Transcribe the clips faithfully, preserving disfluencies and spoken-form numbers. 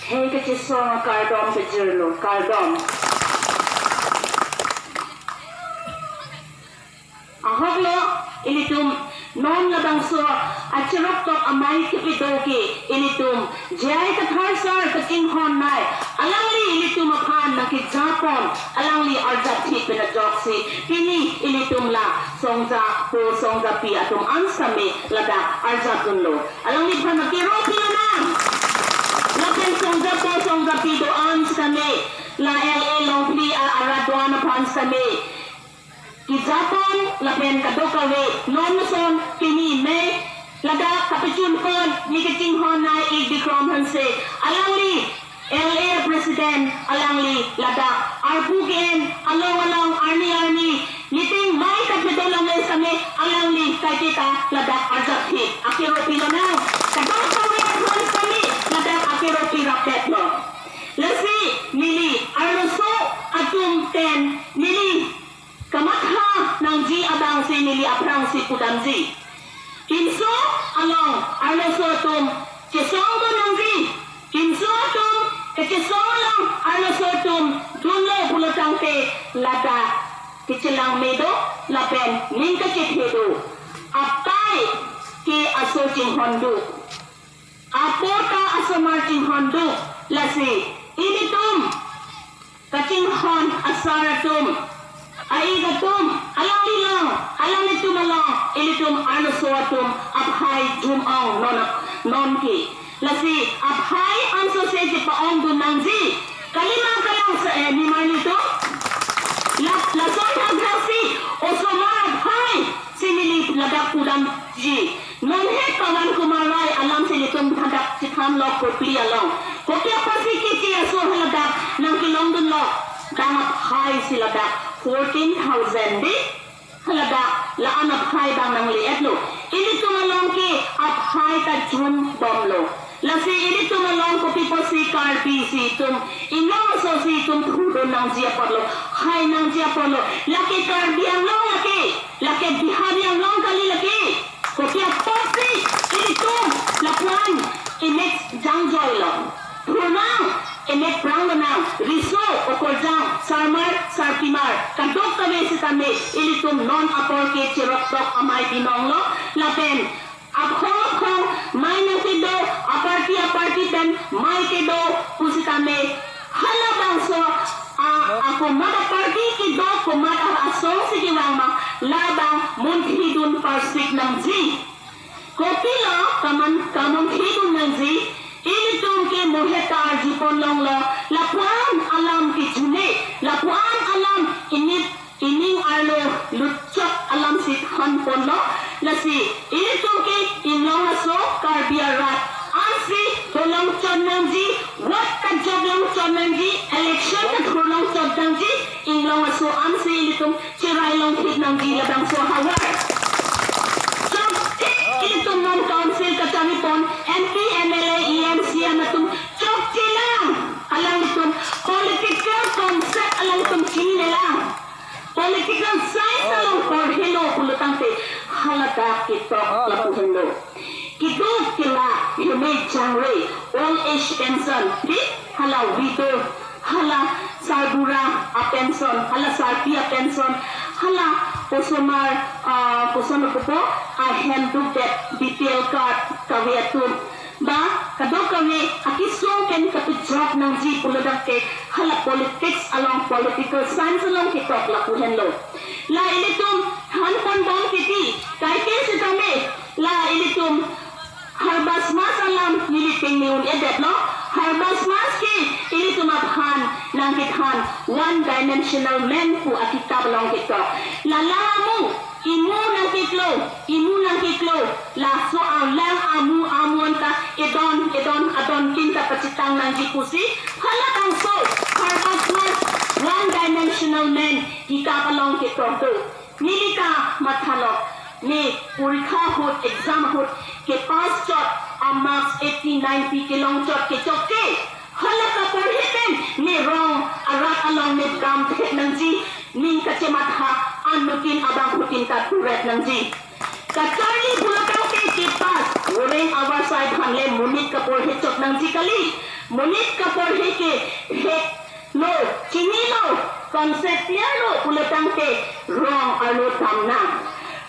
Hei kachesong akardom pajirlo, kardom. Ahoklo ilitum non labangso achiroktok amei kepido ke ilitum J I Kathar sir kachinghon nei, alangli ilitum aphan nangkejapon, alangli arjap thit pen ajoksi pini ilitum la songjapo songjapi atum an sitame ladak arjapdunlo. Alangliphan akero pilonang. Lapen songjapo songjapi do-an sitame, la L A Longphli a arat do-an aphan sitame kejapon lapen kadokave non ason pini mei ladak kapachunkon, ne kachinghon nei Ik Bikram Hanse, alangli L A President, alangli ladak arpu ke-en along along arni arni meeting mei kapedo longle sitame alangli kaike ta ladak arjap thit, akero pilonang. Kadokave aphan sitame ladak akero pirapetlo. Lasi neli arloso atum pen neli kamatha nangji abangsi neli aphrangsi pudamji. Pinso along arloso atum chesongdun nangji. Pinso atum kachesong along arloso atum dunlo pulo tangte ladak kachelang me do lapen ning kachethe do. Apai ke aso chinghon do. Apo ta asomar chinghon do. Lasi ilitum kachinghon asar atum, a-ik atum, alanglilong, alanglitum along ilitum arloso atum aphai jum-ong non, non ke. Lasi aphai ansose chepa-ongdun nangji. Kalima kalang se, eh, nimarlitum. La, lason thakthak si osomar aphai si neli ladak pudamji. Non he Pawan Kumar Rai alam si ilitum hadak chethanlo Kopili along. Kopi apotsi keche aso haladak nangkelongdunlo? Dam aphai si ladak fourteen thousand di. Haladak la-an aphai abang nangle-etlo. Ilitum along ke aphai ta jumbomlo. Lasi ilitum along kopi apotsi Karbi si itum inglong aso si itum thurdun nangji apotlo, hai nangji apotlo. Lake Karbi Anglong lake, lake Bihari Anglong kali lake. Kopi apotsi ilitum lapu-an imek jangjoilo. Thurnang, imek pranglonang, riso, okorjang, sarmar, sarpimar, kadokave sitame ilitum non apor ke chiroktok amei binonglo, lapen aphong aphong mei nangkedo, aparty aparty pen mei kedo pusitame halabangso a, akomat aparty kedo, komat a, asong si kevang ma, labang munthidun parsik nangji. Kopilo kaman kamunthidun nangji, ilitum ke mohe ta arjupon longlo, lapu-an alam kejune, lapu-an alam inip ining arlo lutchot alam si thanponlo. Lasi ilitum ke inglong aso Karbi arat ansi dolongchot nangji, vote kajok longchot nangji, election kathur longchot nangji, inglong aso ansi ilitum cherai longthit nangji labangso ahavar. Chokche ilitum non council kacharipon, M P, M L A, E M, C E M atum chokchelang, alanglitum political concept alanglitum chininelang. Political science along porhelo pulo tangte haladak ketok lapu henlo. Keduk kela heme jangre, old age pension, di hala widow, hala sarbura a-pension, hala sarpi a-pension, hala osomar, ah, koson pupo, ahem dukdet, B P L card kave atum. Ba, kadokave akesung pen kapejok nangji pulo tangte hala politics along, political science along ketok lapu henlo. La ilitum thanponbom kiti, kaike sitame, la ilitum Harbas Mas alam neli pini un-edetlo. Harbas Mas ke ilitum aphan nangkethan One Dimensional Man pu akitap along ketok. Lala amu, imu nangkeklo, imu nangkeklo, laso alang amu amu anta edon, edon, adon tin ta pachethang nangji pusi, halabangso Harbas Mas One Dimensional Man kitap along ketok do. Neli ta mathalo, ne porikha ahut, exam ahut kepass chot, a-marks eighty, ninety kelong chot kechokche, hala kaporhe pen ne rong arat along ne dam thek nangji, ning kachematha anuttin abangphutin ta turet nangji. Kacharli pulo tangte kepass, voreng avarsai aphan le monit kaporhe chot nangji kali. Monit kaporhe ke hek lo, chini lo, concept clear lo pulo tangte rong arlo damnang.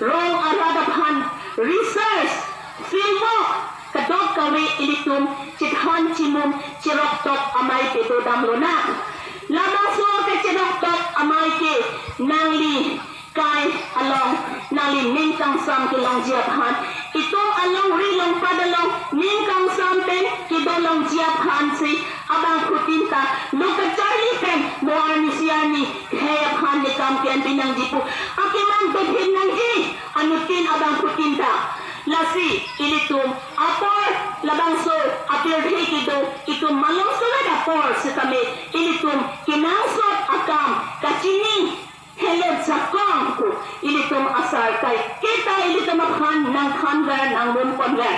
Rong arat aphan research, fieldwork, kadokave ilitum chethan chimum cheroktok amei kedo damlonang. Labangso kecheroktok amei ke nangli kai along, nangli ning kangsam kelongji aphan, itum alongri longpat along ning kangsam pen kedolongji aphansi abangphutin ta lo kacharli pen mo arnisi arni khei aphan ne kam pen pinangji pu akemang dothin nangji, anuttin abangphutin ta. Lasi ilitum apor labangso apirthe kedo itum malom sulat apor setame ilitum kenangsot akam kachini helo jakong pu ilitum asar kaiketa ilitum aphan nangthanver nangmunponver.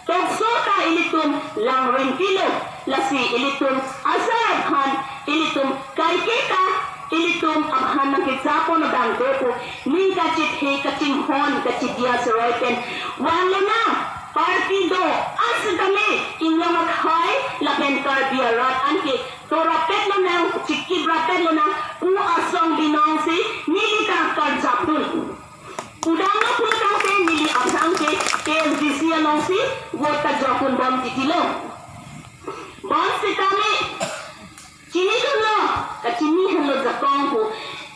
Tokso ta ilitum langreng pilo, lasi ilitum asar aphan ilitum kaiketa ilitum aphan nangkejapon abang do pu ning kachethe kachinghon kachidia seroi pen vanglonang. Party do asitame Inglong akhei lapen Karbi arat anke torapet lonang, chikip rapet lonang pu asong binong si neli ta karjapdun. Udang lo pulo tangte neli aphrang ke A S D C alongsi vote ta jokun bom titilo. Bom sitame chinidunlo, kachini henlo jakong pu.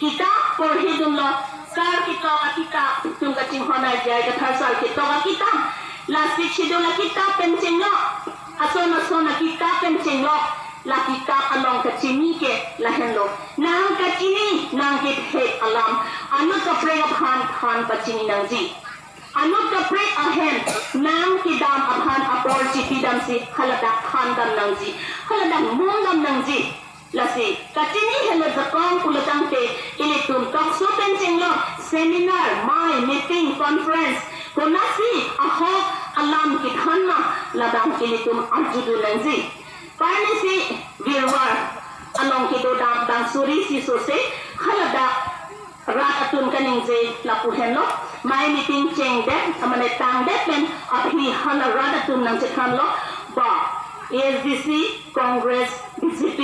Kitap porhidunlo, sar kitap akitap tum kachinghon arjai kathar sar kitap akitap. Lasi chidun akitap pen chenglok, ason ason akitap pen chenglok. La kitap along kachini ke lahenlo. Nang kachini, nang kethek alam, anut kaprek aphan than pachini nangji. Anut kaprek ahem nang kedam aphan apor chipidamsi haladak thandam nangji, haladak mundam nangji. Lasi kachini helo jakong pulo tangte ilitum tokso pen chenglok, seminar, mei, meeting, conference, konasi ahok alam kethan ma, labang ilitum arjudun nangji. Parnisi virwar along kedodam bang suri si sose haladak rat atum kaningje lapu henlo. Mei meeting chengdet, amane tangdet pen aphi hala rat atum nangchethanlo, ba A S D C, Congress, B J P,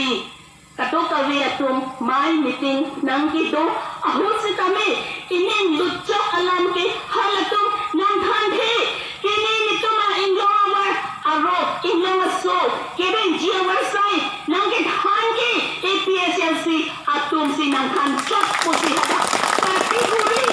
kadokave atum mei meeting nangkedo ahut sitame ining lutchok alam ke halatum nangthanthe. Kini nitum a-Inglong avar aro, Inglong aso kerengji avarsai nangkethan ke A P H L C atumsi nangthan chot pusi hadak party buri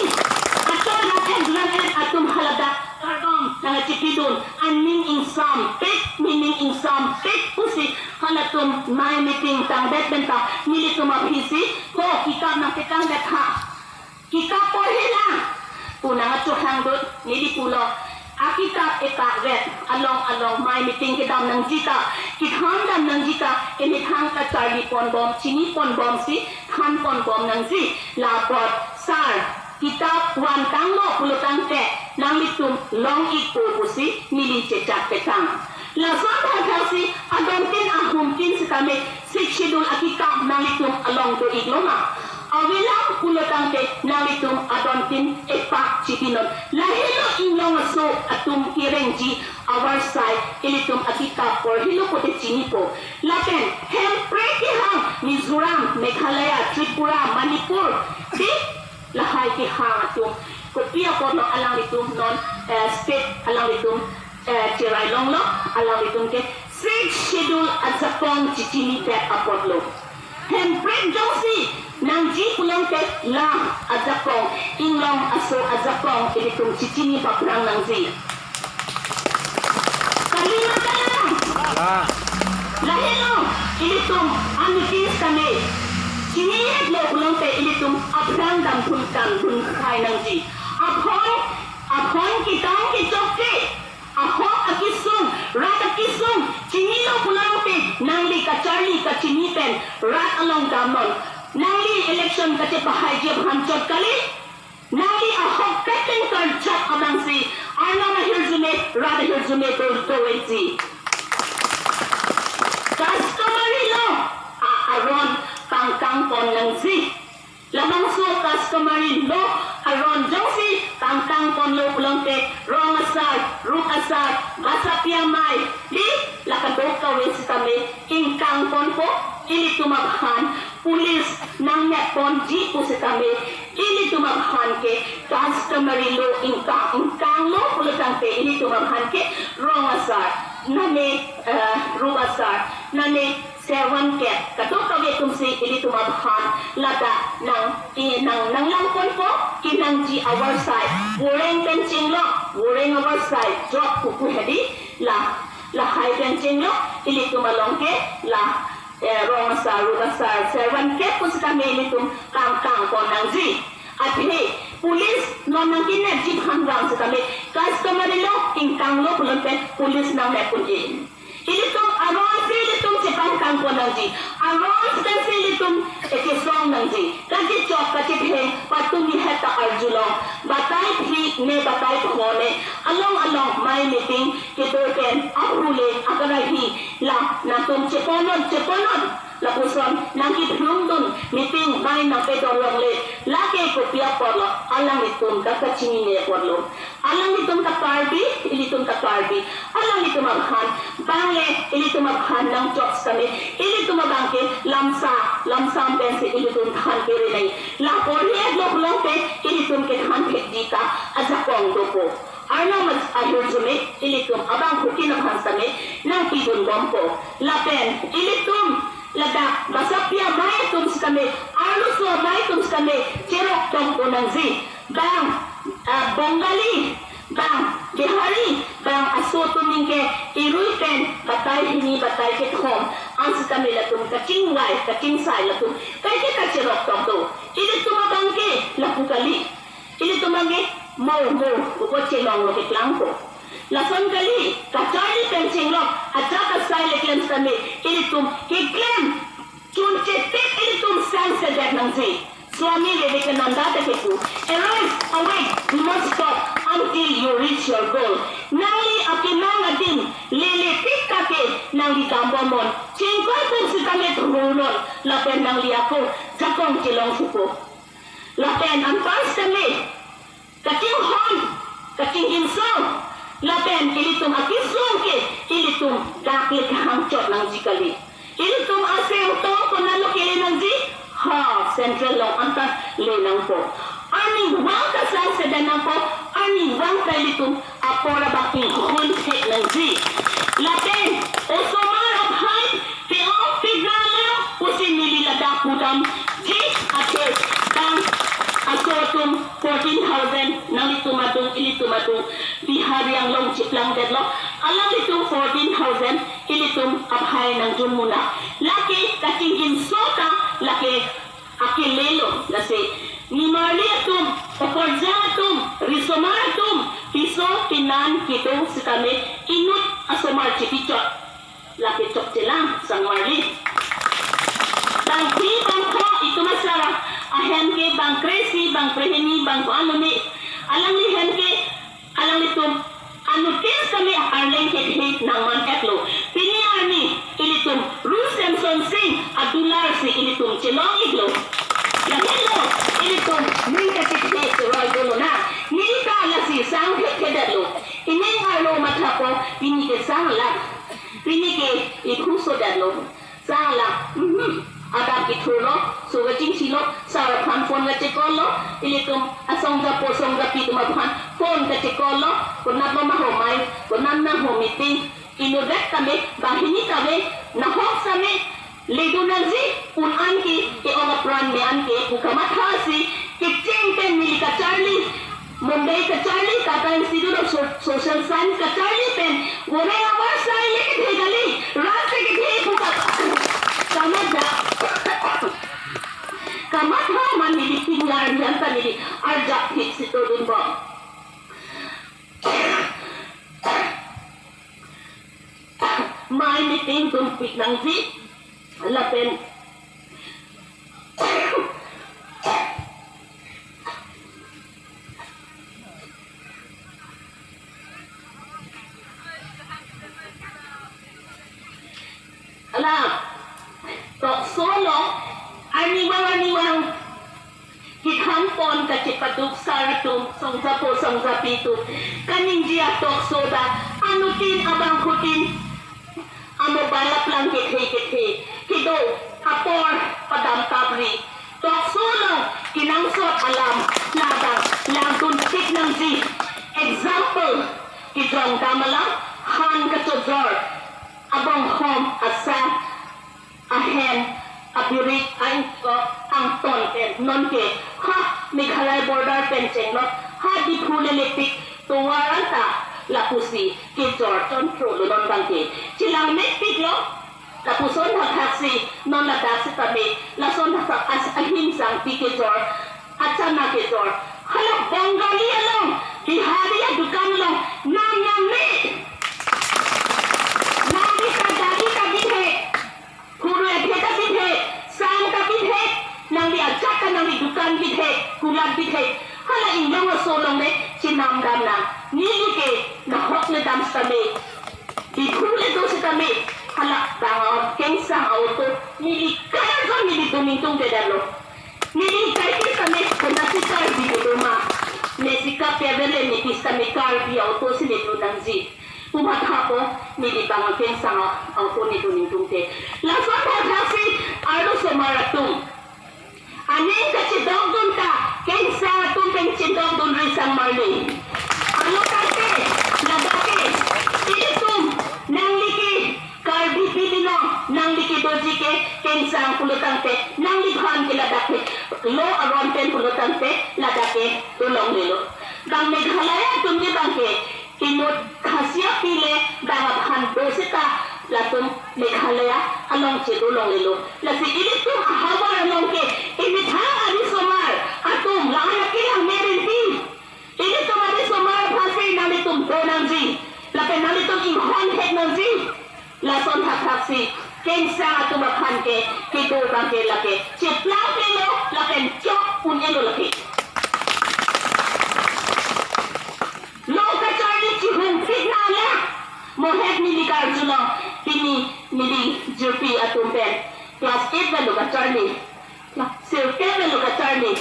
atum lathek lathek atum haladak kardom nangchipidun, aning ingsampik, nening ingsampik pusi halatum mei meeting tangdet pen ta nelitum aphisi ko kitap nangketangdet ha. Kitap porhilang pu nangchohangdun, neli pulo. Akitap epakvet along along mei meeting kedam nangji ta, kethandam nangji ta, emethang kacharlipon bom, chiniponbomsi thanponbom nangji. Lapot sar kitap vantanglo pulo tangte nanglitum long-ikpo pusi neli chechak petang. Lason thakthaksi adontin ahumtin sitame Sixth Schedule akitap nanglitum along do-iklo ma? Avelang pulo tangte nanglitum adontin epak chipinon. Lahelo Inglong aso atum kerengji avarsai ilitum akitap porhilo pote chinipo. Lapen Hemprek kehang Mizoram, Meghalaya, Tripura, Manipur, di lahai kehang atum. Kopi apotlo alanglitum non, eh, state alanglitum, eh, cherai longlo, alanglitum ke Sixth Schedule ajakong chichinidet apotlo. Hemprek jongsi nangji pulote la ajakong, Inglong aso ajakong ilitum chichini paprang nangji. Kali ma kalang? Ah. Lahelo ilitum anutin kami. Chinihetlo pulote ilitum aphrang damphun kangdun khai nangji. Aphon, aphon kitang kichokche. Ahok akesung, rat akesung chinilo pulote nangli kacharli kachini pen rat along damnon. Nangli election kachepahaiji aphan chot kali. Nangli ahok keten karjap abangsi arnam ahirjume, rat ahirjume do doji. Customary law a-aron kangkangpon nangji. Labangso customary law aron jongsi kangkangponlo pulote rong asar, ruk asar, basapi amei, di laka Kadokave sitame ingkang ponpo, ilitum aphan police nangnep ponji pu sitame ilitum aphan ke customary law ingkang, ingkanglo pulo tangte ilitum aphan ke rong asar, mane, eh, rup asar, mane servant kep, kadokave atum si ilitum aphan ladak nang, eh, nang, nanglang ponpo, kenangji avarsai voreng pen chenglok, voreng avarsai jok pu pu hedi, la lahai pen chenglok, ilitum along ke la, eh, rong asar, rup asar, servant kep pu sitame ilitum kangkang pon nangji. Athe police non nangkenepji aphan vang sitame customary law ingkanglo pulo pen police nangnep un-e. Ilitum aron si ilitum chepangkang pon nangji. Aron si pen si ilitum ekesong nangji. Kachechok kachetheng patumi heta arjulong. Batai phli ne batai pho ne. Along along mei meeting kedo pen aphu le akarahi la nangtum cheponnon cheponnon lapuson nangkephlungdun meeting mei nangpedon longle, lake kopi apotlo alanglitum ta kachinine apotlo. Alanglitum ta Karbi, ilitum ta Karbi. Alanglitum aphan, bang le ilitum aphan nangchok sitame, ilitum abang ke lamsa, lamsam pen si ilitum than kere nai. La porhi-etlo pulote ilitum kethan thekji ta ajakong dopo. Arnam ahirjume ilitum abangphutin aphan sitame nangpidun bompo. Lapen ilitum ladak basapi amei atum sitame, arloso amei atum sitame cherok tong pon nangji. Bang, ah, Bengali, bang Bihari, bang aso atum ningke irui pen batai hini batai kethom an sitame latum kachingvai kachingsai latum kaike kacherok tong do. Ilitum abang ke lapu kali. Ilitum abang ke mo mo pupo chelonglo keklangpo. Lason kali, kacharli pen chenglok, ajat asai le klem sitame, ilitum keklem chunche tik ilitum sangsedet nangji. Swami Vivekananda ta kepu, "Arise, awake, do not stop until you reach your goal." Nangli akemang adim lele tik ta ke nangli dambomnon. Chingkoi pen sitame thurnon, lapen nangli ako jakong chelong supo. Lapen anpar sitame kachinghon, kachinghimso, lapen ilitum akesung ke ilitum dak le kehangchot nangji kali. Ilitum aseng tong konatlo kele nangji, ha, central along anta le nangpo. Arnivang ta sangsedet nangpo, arnivang ta ilitum apor abang inghon thek nangji. Lapen osomar aphai pe-ong pidra lang pusi neli ladak pudamji, athe bang aso atum fourteen thousand, nanglitum adung, ilitum adung, Bihari anglong chiplangdetlo, alanglitum fourteen thousand ilitum aphai nangjunmuna. Lake kachinghimso ta lake akelelo, lasi nimarli atum, okorjang atum, risomar atum, piso pinan kedo sitame inut asomar chipichot. Lake chokchelang sangvarli. Bangphli bangpho itum asar ahem ke bang kre-isi, bang krehini, bang ko-an lone. Alangli hem ke alanglitum anuttin sitame arleng kethe nangman-etlo. Pini arni ilitum Ru Semson Sing adular si ilitum chelong-iklo. Lahenlo ilitum ning kachethe cheroi dolonang. Ning ta lasi sang thekthedetlo. Ining arlo mathapo, pini ke sang lang. Pini ke iphu sodetlo. Sang lang, mhm. Adap kethurlo, so kachingsilo, sar aphan phone kachecall-lo, ilitum asong japo song japi atum aphan phone kachecall-lo, konatlo ma ho mei, konat ma ho meeting, inutvet kami, banghini kave, nahok sitame, ledun nangji, un an ke, ke-ong apran me an ke, pu kamathasi, kecheng pen neli kacharli, Mumbai kacharli, Tata Institute of So-, Social Science kacharli pen, voreng avarsai le kethe kali, rat si kethe pu ka-, kamatha. Kamatha ma neli tinglar nian ta neli arjap thik si todun bom. Mei meeting dunpik nangji, lapen Ala, talk show along, arnivang arnivang kethan pon kachepaduk sar atum, song japo song japi atum kaningje a-talk show ta, anuttin abangphutin, Jor, abonghom, asang, ahem, abirik, ain, angton pen nonke ha Meghalaya border pen chenglok ha Diphu le lepik tovar anta lapusi kejor chonthrolo non abangke. Chelang mepiklo, lapuson thakthak si non ladak sitame lason thakthak as ahim sangpi kejor, achana kejor. Hala Bengali along, Bihari adukan along nam nam me. Nangli ta gari ta bithek, hurui athe ta bithek, sang ta bithek, nangli ajat ta nangli dukan bithek, kulat bithek. Hala inglong aso along le chenam dam nang. Neli ke nahok le dam sitame, Diphu le do sitame, hala bang a-auto, Kangsang a-auto, neli kaya jon neli dun ingtungte damlo. Neli kaike sitame, konatsi Karbi kedo ma. Ne sika pevele ne pi sitame Karbi a-auto si ne dun nangji pu mathapo, neli bang a-Kangsang a-auto ne dun ingtungte. Lason thakthak si arlosomar atum aning kachedokdun ta Kangsang atum pen chedokdunri sang marli. Alo tangte, ladak ke, ilitum, nangli ke Karbi pili no, nangli kedoji ke Kangsang pulo tangte, nangliphan ke ladak ke, lo aron pen pulo tangte, ladak ke dolonglelo. Bang Meghalaya atum ke bangke, imut Khasi api le bang aphan do seta latum Meghalaya along chedolonglelo. Lasi ilitum ahavar along ke, imethang arisomar atum, la-an akelang merinti. Ilitum arisomar aphan si nanglitum do nangji, lapen nanglitum inghon thek nangji. Lason thakthak si Kangsang atum aphan ke kedo abangke lake cheplang pelo lapen chok un-elo lake. Lo kacharli chihum pik nang la. Mohek neli karjulo, pini neli jirpi atum pen class eight velo kacharli, sirkep velo kacharli.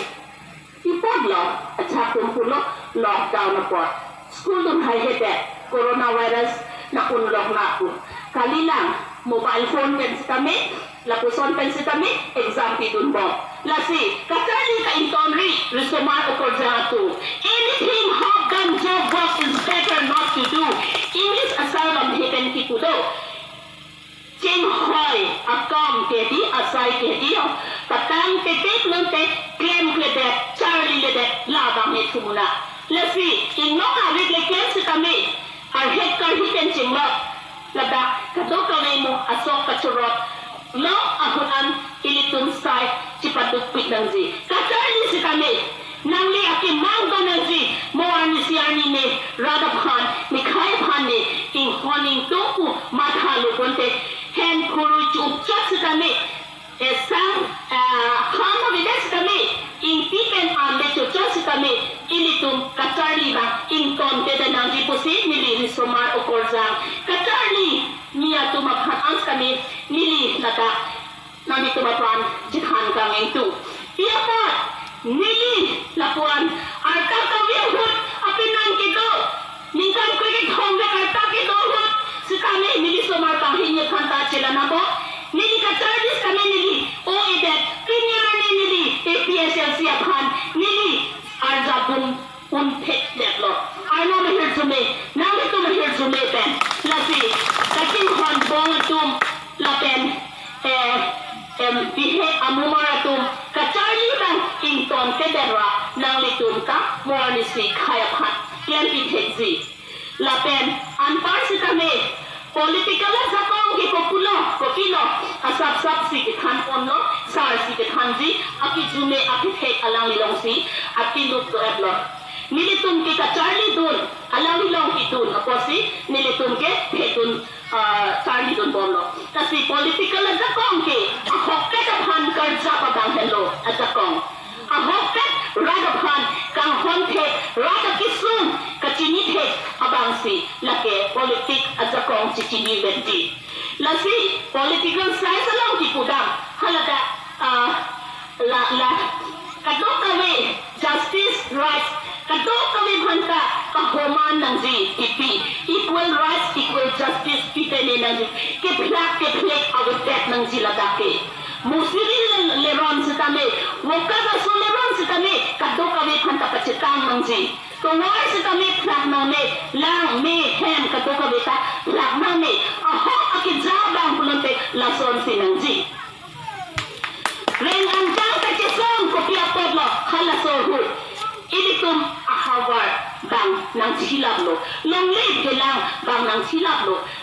Ipotlo, ajahak atum pulo lockdown apot school dun haihedet, coronavirus nang-unlok nang pu. Kalilang mobile phone pen sitame, lapuson pen sitame exam pidunbom. Lasi kacharli ka-ingtonri risomar okorjang atum. Anything half done job work is better not to do. English asar lamthe pen kipu do. Chinghoi akam kedi, asai kedi, patang tetek nonte klemkledet, charliledet, labang ne thumuna. Lasi ingnong arit le klem sitame, arhet karhi pen chinglok, ladak kadokave mo asok kachorot, long ahut an ilitum sai chipadukpik nangji. Kacharli sitame, nangli akemang do nangji, mo arnisi arni ne rat aphan, mekhai aphan ne inghon ingtung pu matha lo konte, hen khuru chupchot sitame, esang, ah, ham avedet sitame, ingti pen arle chopchot sitame, ilitum kacharli abang ingtontedet nangji pusi neli risomar okorjang kacharli mi atum aphan an sitame neli ladak nanglitum aphan chethan kang ingtung. Pi apot neli lapu-an arta kave ahut apenan kedo, ningkan kre kethom vek arta kedo ahut sitame neli somar banghini aphan ta chelang nangpo. Neli kacharli sitame neli o-edet, pini arni neli A P S L C aphan neli arjap dun un thekdetlo. Arnam ahirjume, nanglitum ahirjume pen, lasi kachinghon bong atum lapen, eh, em, bihek amumar atum kacharli abang ingtontedet ra nanglitum ta mo arnisi khei aphan klem pithekji. Lapen anpar sitame political ajakong ke kopulo, kopilo, asapsap si kethan ponlo, sar si kethanji, akijume akithek alanglilong si atiluk do-etlo. Nelitum ke kacharli dun, alanglilong kedun apotsi nelitum ke thekdun, ah, charli dunbomlo. Lasi political ajakong ke ahokpet aphan karjap abang henlo ajakong. Ahokpet rat aphan kanghon thek, rat akesung kachini thek abangsi lake politic ajakong chechini vekji. Lasi political science along kipudam, haladak, ah, la, la, kadokave justice, rights, kadokave aphanta kahoman nangji kipi, equal rights, equal justice pipeme nangji, kephlak kephlek avedet nangji ladak ke. Musiri le-, leron sitame, vokak aso leron sitame, kadokave aphanta pachetang nangji. Tovar sitame phlak nangme, lang me hem kadokave ta phlak nangme,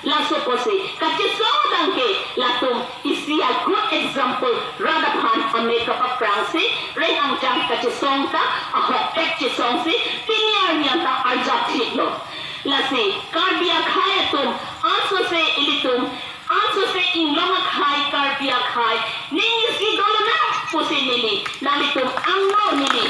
Laso pusi kachesong tangte latum isi a good example rat aphan ame kapaprang si, reng angjang kachesong ta ahokpet chesong si pini arni anta arjap thiklo. Lasi Karbi akhai atum, ansose ilitum, ansose inglong akhai, Karbi akhai, ning isi dolonang pusi neli nanglitum angno neli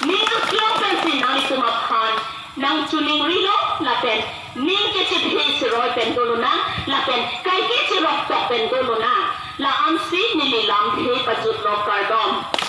ning aklong pensi nanglitum aphan nangchoningrilo lapen ning kachephe cheroi pen dolonang lapen kaike cheroktok pen dolonang, la-ansi neli lamthe pajutlo, kardom.